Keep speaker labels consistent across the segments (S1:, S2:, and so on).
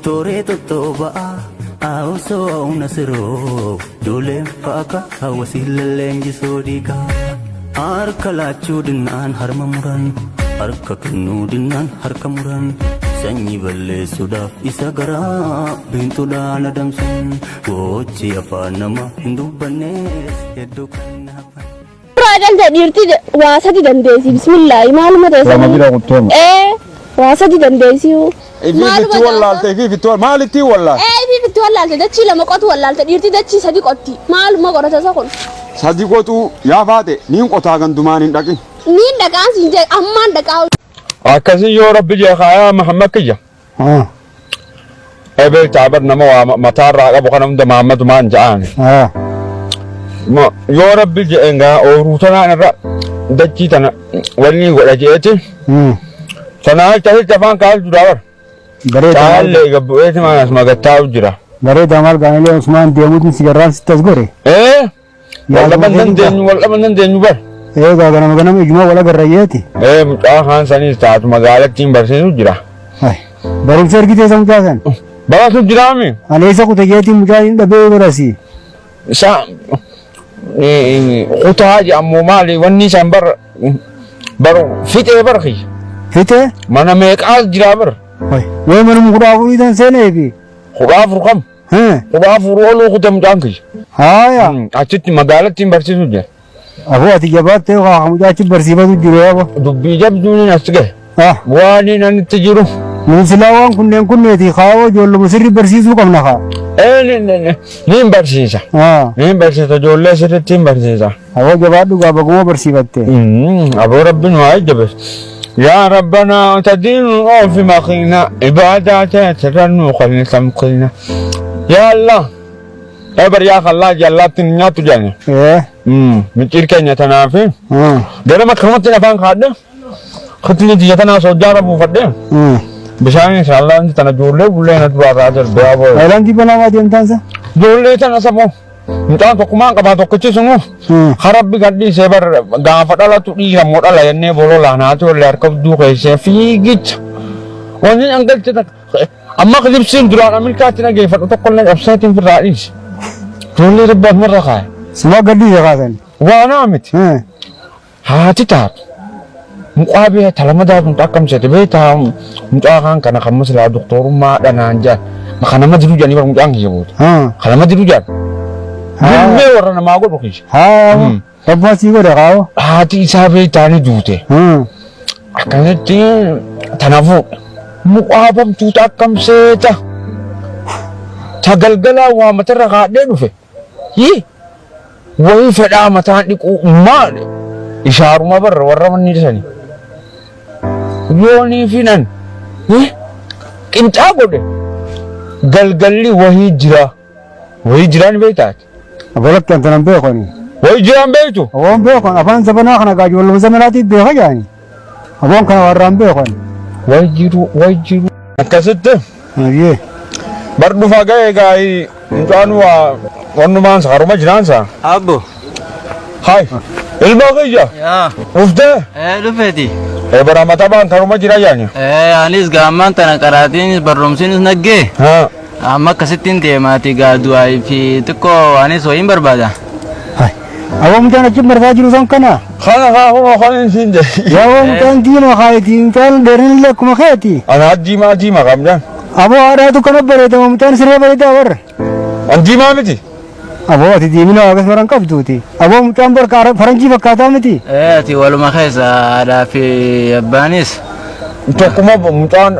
S1: Tooree tottooba'a osoo nasiroo ijoolleen faaka hawwasiin leenjisoo diigaa. Harka laachuu dinnaan harma muran, harka kennuu dinnaan harka muran, sanyii balleessuudhaaf isa garaa biintuudhaan adamsan, gochi afaan nama hin dubbannees hedduu kan hafan.
S2: Suuraa jalja dhiirti waa sadi dandeessi. Bismillaahi, maaluma ta'e.
S3: Lama bira kutteema.
S2: Ee, waa sadi dandeessi.
S3: Ifiif itti wallaalte, ifiif itti maal itti wallaalte?
S2: Ee, ifiif itti wallaalte. Dachii lama qotu wallaalte. Dhiirti dachii sadi qotti. Maaluma godhata isa kun?
S3: Sadi qotuu yaa faate, niin qotaa gandumaan hin dhaqin.
S2: Niin dhaqaan siin jee, ammaan dhaqaa.
S3: Akkasii yoo rabbi jee kaayaa Mahammad kiyya. Ebee taabar nama waa mataarraa qabu kana hunda Mahammadumaan ja'aani. Yoo rabbi jee ngaa ooruu tanaan irra dachii tana wanni godha jeeti. Tanaa jecha jecha afaan kaa'u jira bar.
S4: Bareeda maal.
S3: Caallee gabbu'eeti maan as magattaa'u jira.
S4: Bareeda maal gaanilee Usmaan deemuutiin sigarraan sitti as gore.
S3: Ee, wal dhaban dandeenyu, wal dhaban dandeenyu bar.
S4: Eegaa ganama ganama ijuma wal agarrayyeeti.
S3: Ee, mucaa kaan saniis taatu magaalattiin barsiisu jira.
S4: Barumsa ergitee isa mucaa san.
S3: Baratu jiraami.
S4: Ani eessa kutayyeetiin mucaa hin dhabee barasi.
S3: Isa kutaa jedhamu maali wanni isaan bar bar fixee bar kiyya.
S4: Fixee?
S3: Mana meeqaas jira bar.
S4: Way manuma 14 tan seeneefi.
S3: 14 kam? 14 oluu kute mucaan kiyya.
S4: Haaya.
S3: Achitti magaalattiin barsiisu jira.
S4: Aboo, ati jabaattee haa mucaa achi barsiifatu jiru yaaba.
S3: Dubbii jabduun as gahe. Waan inni itti jiru.
S4: Nuti silaa waan kunneen kunneeti kaawoo ijoolluma sirrii barsiisuu qabna kaa.
S3: Ee, niin barsiisa. Niin barsiisa, ijoollee sirriitti hin barsiisa.
S4: Aboo, jabaadhu gaa, baguma barsiifatte.
S3: Aboo, rabbiin waa jajjabeessu. Yaa Rabbana tadiinu oofi makiina ibaadaa ta'e nuu qalni tamkiina. Yaa Allah. Ebar yaa khallaa jallaatti hin nyaattu jedhani. Micciir keenya tanaafi. Ganama akkanumatti afaan kaadhe. Kitni tiyya tanaa soojjaara buufadhe. Bishaan inshallah wanti tana ijoollee bullee na duraa irraa darbe aboo.
S4: Ayilaandii banaa deemtaan sa?
S3: Ijoollee tana saboo. Mucaan tokkumaan qabaa tokkichi sunu. Harabbi gadhiisee bar gaafa dhalatu dhiira moo dhala jennee bololaan haati ollee harka hudduu keessee fiigicha. Wanni dhangalche takka. Amma kilibsiin duraan Ameerikaatti dhageeffadhu tokkollee qabseetiin firraa dhiise. Ijoollee rabbi asumarra kaa'e.
S4: Sumaa gadhiise kaasan.
S3: Waanaa miti. Haati taatu. Mucaa bee talamadaa kun akkam seete beektaa, mucaa kaan kana kan masilaa doktorummaa dhanaan jaan. Maka nama didu jedhanii bar mucaan kiyya booda. Kan nama didu jedhan. Dilmee warra namaa godhu kiyya.
S4: Haa. Abbaa sii godhe kaawoo.
S3: Haati isaa beektaa ni duute. Akkanatti tana fuudha. Mucaa bamtuuta akkam seeta. Ta galgalaa waa matarra kaadhee dhufe. Hii! Wayii fedhaa mataan dhiquu maali? Ishaaruma barra warra manni sani. Yoonii finan qinxaa godhe galgalli wahii jira. Wahii jiraan beektaati.
S4: Abolatti kan tanan beekani.
S3: Wahii jiraan beektu.
S4: Aboon beekan afaan zabanaa kana gaa ijoolluma zamanaatiif beeka jaani. Aboon kana warraan beekan.
S3: Wahii jiru, wahii jiru. Akkasitti.
S4: Ayyee.
S3: Bar dhufaa ga'ee gaa'ii mucaan waa wannumaan haruma jiraansa.
S1: Abbo.
S3: Hai. Ilma kiyya.
S1: Yaa.
S3: Dhuftee?
S1: Ee, dhufeeti.
S3: Ee, bara mataa baan karuma jira yaani.
S1: Ee, anis gaammaan tana qaraatiinis barroomsiinis naggee. Amma akkasittiin deemaati gaa, du'aa fi xiqqoo anis wayiin barbaada.
S4: Aboo, mucaan achi marsaa jiru san kana.
S3: Kana haa kunoo kan hin siin jedhe.
S4: Yaa aboo, mucaan diimaa kaayetii, mucaan dheerinillee akkuma keeti.
S3: Ana diimaa diimaa qabdaan.
S4: Aboo, haadhaatu kana bareeda, mucaan siree bareedaa warra.
S3: An diimaa miti.
S4: Aboo, ati diimina waaqas baran qabduuti. Aboo, mucaan barka faranjii fakkaataa miti.
S1: Ee, ati waluma keessa haadhaa fi abbaanis.
S3: Tokkuma mucaan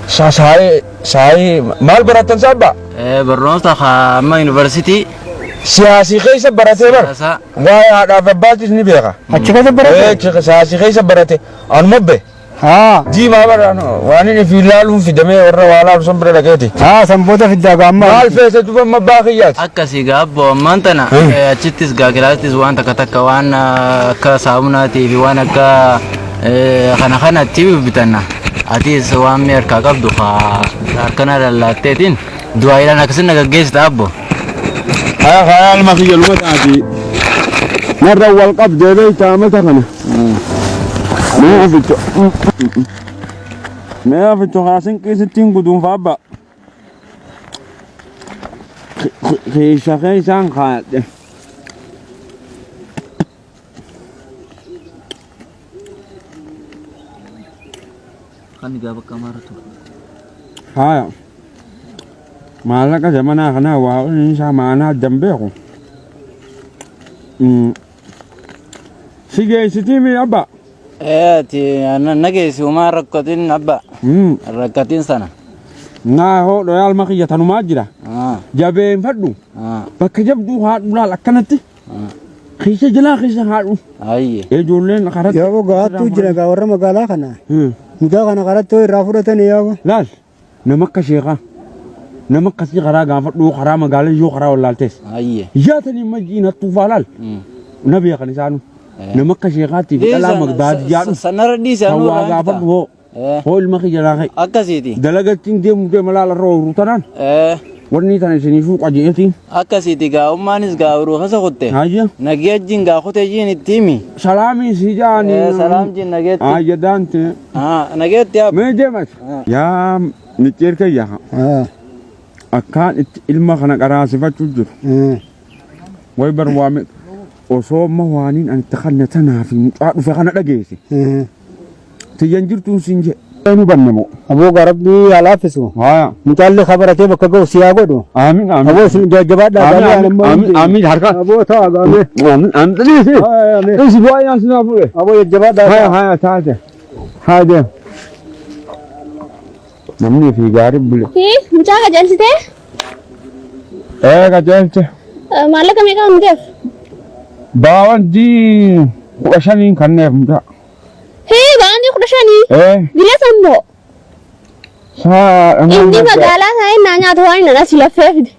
S3: saayee saayee maal baratan saabba?
S1: Ee, barnoota haa amma yuunivarsiitii.
S3: Siyaasii keessa baratee bar.
S1: Siyaasaa.
S3: Waa'ee haadhaa fi abbaatis ni beeka.
S4: Achi keessa barate?
S3: Ee, siyaasii keessa barate. Anuma be.
S4: Haa.
S3: Diimaa bara waan inni fi ilaaluun fidamee warra waa laalu san bira dhaqeeti.
S4: Haa, san booda fiddaa gaammaa.
S3: Maal feete duba amma abbaa kiyyaati?
S1: Akkasii gaa abbo, ammaan tana achittis gaa kilaasittis waan takka takka waan akka saamunaatii fi waan akka kana kanatti bitanna. Atis waan mi'a harkaa qabdu haa harkana lallaatteetiin du'aayiidhaan akkasin na gaggeessita abbo.
S3: Haya haya, ilma kiyya luma taati. Narra wal qabdee beektaa mata kana. Mee oficho. Mee oficho haa sinqii sittiin guduunfa abba. Keessa keessaan kaa'adhe.
S1: Kan gaa bakka amaara ture.
S3: Haaya. Maallaqa zamanaa kanaa waa isaa maanaa addan beeku. Si geessitii mi abba?
S1: Ati nageessi homaa rakkatin abba. Rakkatin sana.
S3: Naa hoo dhoyaal kiyya tanumaa jira. Jabeeffadhu. Bakka jabduu haadhu laal akkanatti. Keessa jalaa keessa haadhu.
S1: Ayye.
S3: Ijoolleen karatti.
S4: Yaaboo gahattuu jira gaa warra magaalaa kana. Mucaa kana karatti hoo irraa fudhatanii yaaboo.
S3: Laal nama akka sheekaa nama akkasii karaa gaafadhu karaa magaalaa yoo karaa wallaaltees.
S1: Ayye.
S3: Yaatanii majiin hattuufaa laal. Na beekan isaanu. Nama akka sheekaatti fi dhalaa baadiyyaa dhufu.
S1: Sanarra dhiise
S3: Kan waa gaafadhu hoo. Hoo ilma kiyya laa ka'e.
S1: Akkasiiti.
S3: Dalagattiin deemu deema laal irra ooluu tanaan. Wanni tana isiniifuu qajeeltiin.
S1: Akkasiiti gaa ummaanis gaa uruu kasa kutte.
S3: Hayya.
S1: Nagee jin gaa kute jin itti himi.
S3: Salaamii si jaanii.
S1: Salaam jin nageetti.
S3: Hayya daante.
S1: Nageetti yaa.
S3: Mee deemas. Yaa micciir kiyya. Akkaan itti ilma kana qaraasifachuu jiru. Way bar waame osoo amma waaniin ani itti kanna tanaa fi mucaa dhufe kana dhageesse. Tiyyan jirtuun siin jedhe. Eenyu banne moo?
S4: Aboo gaa rabbii haa laaffisu.
S3: Haaya.
S4: Mucaallee kabaratee bakka ga'u si haa godhu.
S3: Aamin aamin.
S4: Aboo isin jajjabaadhaa
S3: Aamin
S4: gaarii
S3: aamin
S4: anammaa
S3: aamin aamin harka.
S4: Aboo ta'a gaamee.
S3: Aamin aamin. Dhiisi.
S4: Aamin.
S3: Dhiisi bu'aa yaa sinaa fuudhe.
S4: Aboo jajjabaadhaa.
S3: Haya haya taate. Haa deem. Namni fi gaarii bule.
S2: Hii mucaa qajeelchitee
S3: Ee qajeelche.
S2: Maallaqa meeqa hundeef?
S3: Baawwantii 15n kanneef mucaa.
S2: Hii baandii 15.
S3: Ee.
S2: Dila sammoo.
S3: Saa
S2: Inni magaalaa taa'ee naa nyaata waan inni asii laffee fide.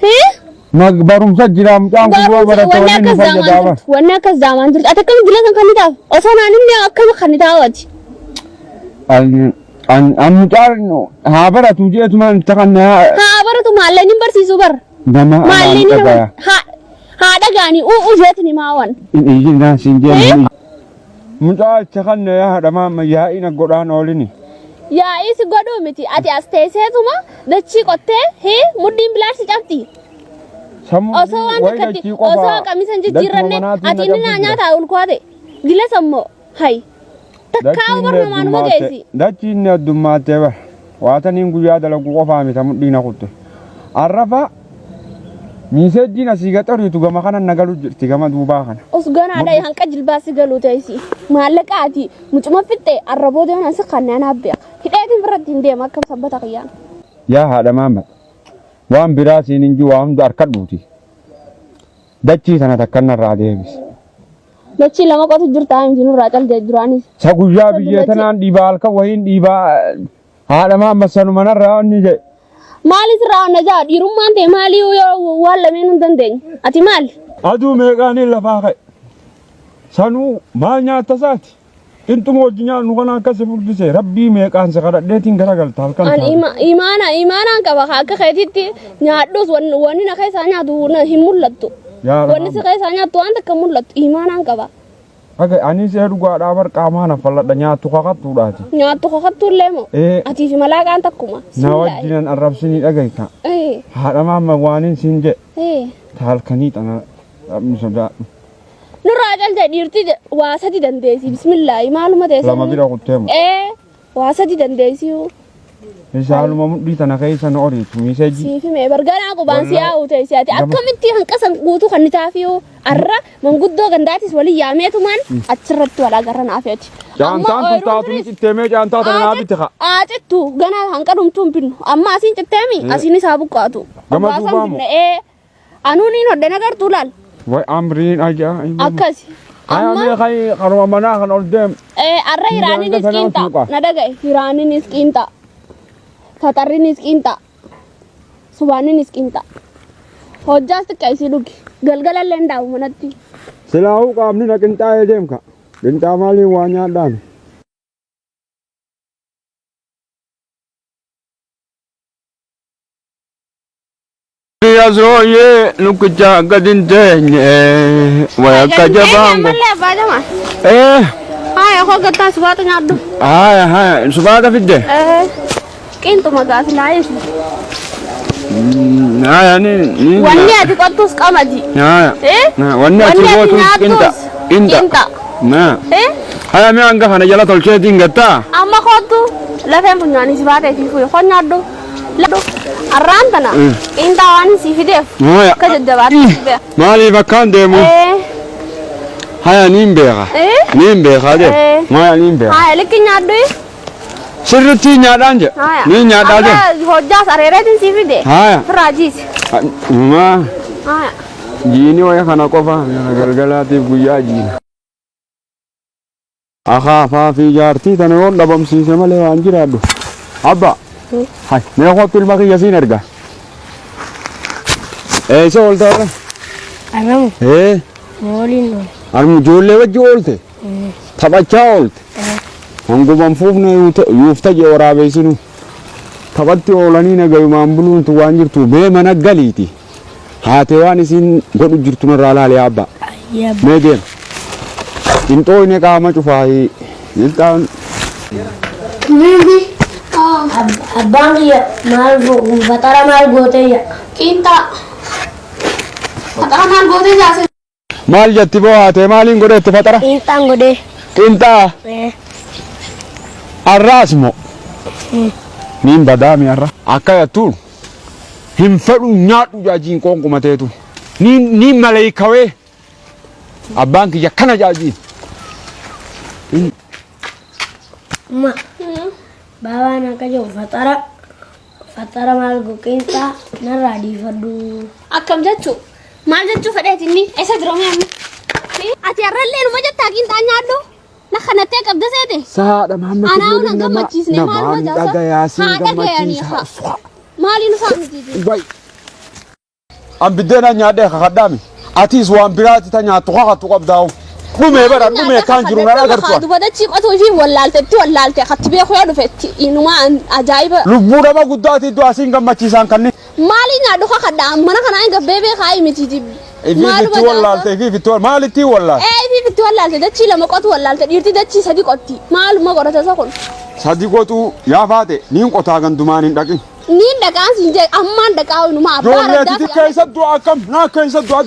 S2: Hii
S3: Barumsa jira mucaan kun yoo barate
S2: wanni
S3: wanni nu
S2: akkas
S3: fayyadaa
S2: daamaan
S3: bara.
S2: jirtu. Wanni akkas daamaan jirtu. Ati akkami dila san kan ni taaf? Osoo naan inni akkami kan ni taawati?
S3: An mucaan haa baratu jeetumaan itti kan
S2: Haa baratu maalleen hin barsiisuu bar.
S3: nama
S2: Maalleen
S3: alaan dhagaya.
S2: haa dhagaanii u'u jeetini maawan.
S3: Iyyi siin jeen. Mucaa itti kan yaa haadha yaa'ina godhaan oolini.
S2: Yaa'ii si godhuu miti ati as teesseetuma dachii qottee hii mudhiin bilaarsi cabdi. Osoo waan takkatti osoo qamisa hin jijjiirranne ati inni naa nyaataa ulkoate dila sammoo hay takkaa barnamaanuma geessi.
S3: Dachii inni addummaatee bara. Waataniin guyyaa dalagu qofaa miti mudhii na kutte. Arrafa miiseejjiin asii gaxariitu gama kana nagalu jirti gama duubaa kana.
S2: Os ganaadha hanqa jilbaasi galuu teessi. Maallaqa ati mucuma fixxe arraboo deeman asi kanneen abbeeka. Hidheetiin biratti hin deema akkam sabbata kiyyaan.
S3: Yaa haadha maamma waan biraa siin hin jiru waa hunda harkadhuuti. Dachii sana takka narraa deebisi.
S2: Dachii lama qotu jirta miti nurraa caltee duraanis.
S3: Sa guyyaa biyya tanaan dhiibaa halkan wayiin dhiibaa haadha maamma sanuma narraa inni jedhe.
S2: Maali sirraa onna jaa dhiirummaan ta'e maalii yoo waan lameen hin dandeenye. Ati maali?
S3: Aduu meeqaaniin lafaa ka'e. Sanuu maal nyaatta isaati? Qinxuma hojii nyaannu kana akkasi furdise rabbii meeqaan si kadhadheetiin garagalta halkan
S2: An
S3: taate.
S2: imaana imaanaan qaba akka keetitti nyaadhus wanni na keessaa nyaatu hin mul'attu.
S3: Yaa
S2: Wanni si keessaa nyaattu waan takka hin mul'attu imaanaan qaba.
S3: Akka ani see dhugaadhaa bar qaamaan affalladha nyaattu kakattuudhaati.
S2: Nyaattu kakattu illee moo?
S3: Ee.
S2: Atii fi malaaqaan takkuma.
S3: Na wajjinan arrabsinii dhagayta. Haadha maamma waanin siin jedhe. Taalkanii tana rabbi sodaadhu.
S2: Nurraa calte dhiirti waa sadi dandeessi bismillaahi maaluma teessa.
S3: Lama bira kutteemu.
S2: Ee waa sadi dandeessi.
S3: Isaaluma mudhii tana keessa na oriitu miiseejii.
S2: Siifi mee barganaa qubaan si
S3: Wallahi.
S2: yaa'u teessi ati akkamitti hanqasan guutuu kan ni taafiyuu arra manguddoo gandaatis waliin yaameetumaan achirratti wal agarra naafeeti.
S3: Caantaan tun taatu ni citteemee caantaa tana naa bitte kaa.
S2: Aacittu ganaa hanqa dhumtuu hin binnu amma asiin citteemi asiin isaa buqqaatu.
S3: Gama
S2: Obbaasan
S3: duubaa moo?
S2: binne ee anuun hin hodhe nagartuu laal
S3: Way amriin ajaa'iba.
S2: akkasi.
S3: Haya
S2: Amma
S3: mee kai karuma manaa kan ol deem.
S2: Arra hiraaninis
S3: Hanga
S2: qiinxa
S3: suuqa.
S2: na dhagaye hiraaninis qiinxa faxarrinis qiinxa subaaninis qiinxa hojjaas xiqqaa isii dhugi galgalallee hin dhaabu manatti.
S3: Silaahuu qaamni na qinxaa'ee deemka. Qinxaa maaliin waa nyaadhaan? Sooyyee lukkicha gadi hin teenye way akka jabaan go.
S2: Ammallee abbaa jamaa.
S3: Ee
S2: Haya koo gattaa subaata nyaadhu.
S3: haya haya subaata fidde.
S2: Ee. Qinxuma gaas laayisi.
S3: Haya ni ni.
S2: Wanni ati qottus qamadi.
S3: Haya.
S2: Eh?
S3: Wanni ati gootus qinxa.
S2: Qinxa.
S3: Qinxa. Na.
S2: Eh?
S3: Haya mee hanga kana jala tolcheetiin gattaa.
S2: Amma kottu lafeen funyaanii si baatee fi fuyi qonyaadhu. Arraan tana qinxaa waan si fideef
S3: Haya.
S2: akka jajjabaatti si beeka.
S3: Maaliif akkaan deemu?
S2: Eh?
S3: Haya niin beeka.
S2: Eh?
S3: Niin beeka jee.
S2: Eh.
S3: Haya niin beeka.
S2: Haya likki nyaadhu.
S3: Sirriitti nyaadhaan jee.
S2: Haya.
S3: Niin nyaadhaa jee.
S2: Amma hojjaas areereetiin si fide.
S3: Haya.
S2: Firaajiis.
S3: Maa
S2: Haya.
S3: jiini waya kana qofa galgalaatiif guyyaa jiina. Akaafaa fi jaartii tana yoon dhabamsiise malee waan jiraadhu. Abba. Hay mee kottu ilma kiyya siin erga. Eessa oolte har'a?
S5: Arramu
S3: Ee.
S5: waliin oole.
S3: Armu ijoollee wajji oolte? Taphachaa oolte? Hanguman fuufne yuufta jee waraabeessinu. Taphatti oolanii nagayumaan buluuntu waan jirtu mee mana galiiti. Haatee waan isiin godhu jirtu narraa laalee abba.
S5: Ayyaa.
S3: Mee deem. Qinxooyne qaama cufaayii. Qinxaan
S5: Mimi. Abbaan kiyya maal fatara maal gootee jedha.
S2: Qinxaa. Fatara maal gootee jaase?
S3: Maal jetti boo haatee maaliin godhetti fatara?
S5: Qinxaan godhee.
S3: Qinxaa arraas moo? Niin badaami arra. Akka jettuun hin fedhu nyaadhu jaajiin qoonqumateetu. Niin niin maleeykawee abbaan kiyya kana jaajiin.
S5: Ma. Baabaan akka jedhu fatara fatara maal go qinxaa narraa dhiifadhu.
S2: Akkam jechuu? Maal jechuu fedheeti inni? Eessa jira mee amma? Ati har'allee numa jettaa qinxaa nyaadhu? Na kanattee qabda seete?
S3: Saadha Mahammed
S2: Anaa na gammachiisne maaluma
S3: namaan
S2: jaasa?
S3: dhagayaa siin
S2: Haa dhagayanii
S3: gammachiisa.
S2: haa. Maaliin isaa miti?
S3: Way. An biddeena nyaadhee kakadhaami. Atis waan biraati ta nyaattu kakattu qabdaa'u. Dhumee bara dhumee kaan jiru nan agartu.
S2: Duba dachii qotuu ishii wallaalte wallaalte katti beekuu yoo dhufetti inuma ajaa'iba.
S3: Lubbuu nama guddaati iddoo asiin gammachiisaan kanni.
S2: Maaliin nyaadhu kakadha mana kanaa hin gabbee beekaa miti.
S3: Ifiifitti wallaalte ifiifitti maalitti wallaalte?
S2: Ee ifiifitti wallaalte dachii lama qotu wallaalte dhiirti dachii sadi qotti maaluma godhata isa kun.
S3: Sadi qotuu yaa faate niin qotaa gandumaan hin dhaqin.
S2: Niin dhaqaan siin jee ammaan dhaqaa inuma abbaa
S3: Ijoollee
S2: raddaa
S3: ati keessa du'a akkam naa keessa du'a.